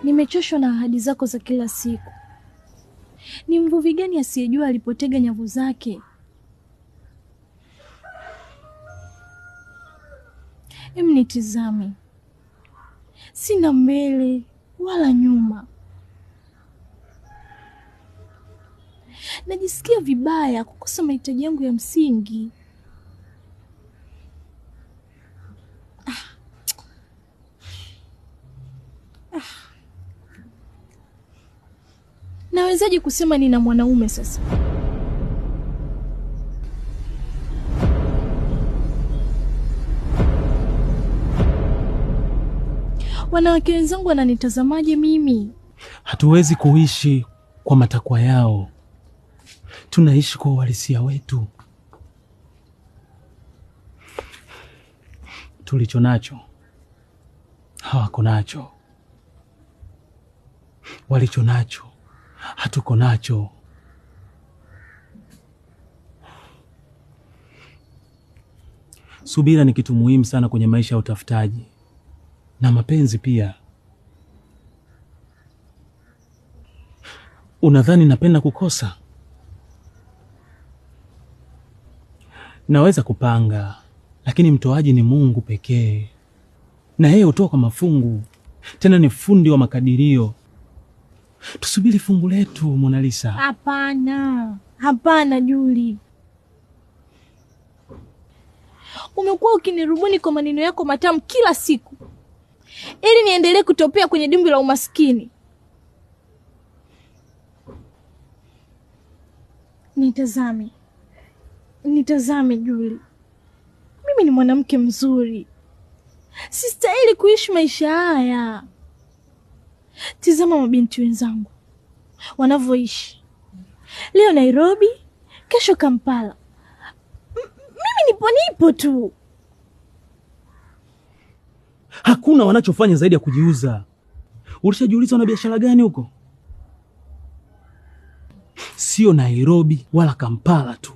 Nimechoshwa na ahadi zako za kila siku. Ni mvuvi gani asiyejua alipotega nyavu zake? Em, nitizame. Sina mbele wala nyuma. Najisikia vibaya kukosa mahitaji yangu ya msingi. Nawezaje kusema nina mwanaume sasa? Wanawake wenzangu wananitazamaje mimi? Hatuwezi kuishi kwa matakwa yao. Tunaishi kwa uhalisia wetu. Tulicho nacho hawako nacho, walicho nacho hatuko nacho. Subira ni kitu muhimu sana kwenye maisha ya utafutaji na mapenzi pia. Unadhani napenda kukosa? Naweza kupanga, lakini mtoaji ni Mungu pekee, na yeye hutoa kwa mafungu, tena ni fundi wa makadirio. Tusubiri fungu letu, Mona Lisa. Hapana, hapana Juli. Umekuwa ukinirubuni kwa maneno yako matamu kila siku ili niendelee kutopea kwenye dimbwi la umaskini. Nitazame, nitazame Juli. Mimi ni mwanamke mzuri, sistahili kuishi maisha haya. Tizama mabinti wenzangu wanavyoishi, leo Nairobi, kesho Kampala. Mimi nipo tu. Hakuna wanachofanya zaidi ya kujiuza. Ulishajiuliza wana biashara gani huko? Sio Nairobi wala Kampala tu,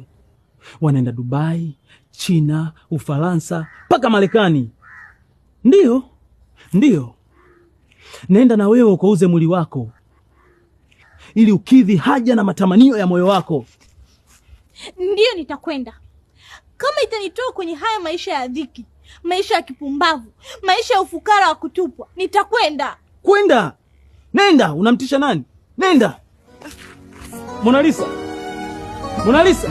wanaenda Dubai, China, Ufaransa mpaka Marekani. Ndiyo, ndiyo, nenda na wewe ukauze mwili wako ili ukidhi haja na matamanio ya moyo wako. Ndiyo, nitakwenda kama itanitoa kwenye haya maisha ya dhiki, maisha ya kipumbavu, maisha ya ufukara wa kutupwa. Nitakwenda. Kwenda, nenda. Unamtisha nani? Nenda. Mona Lisa, Mona Lisa.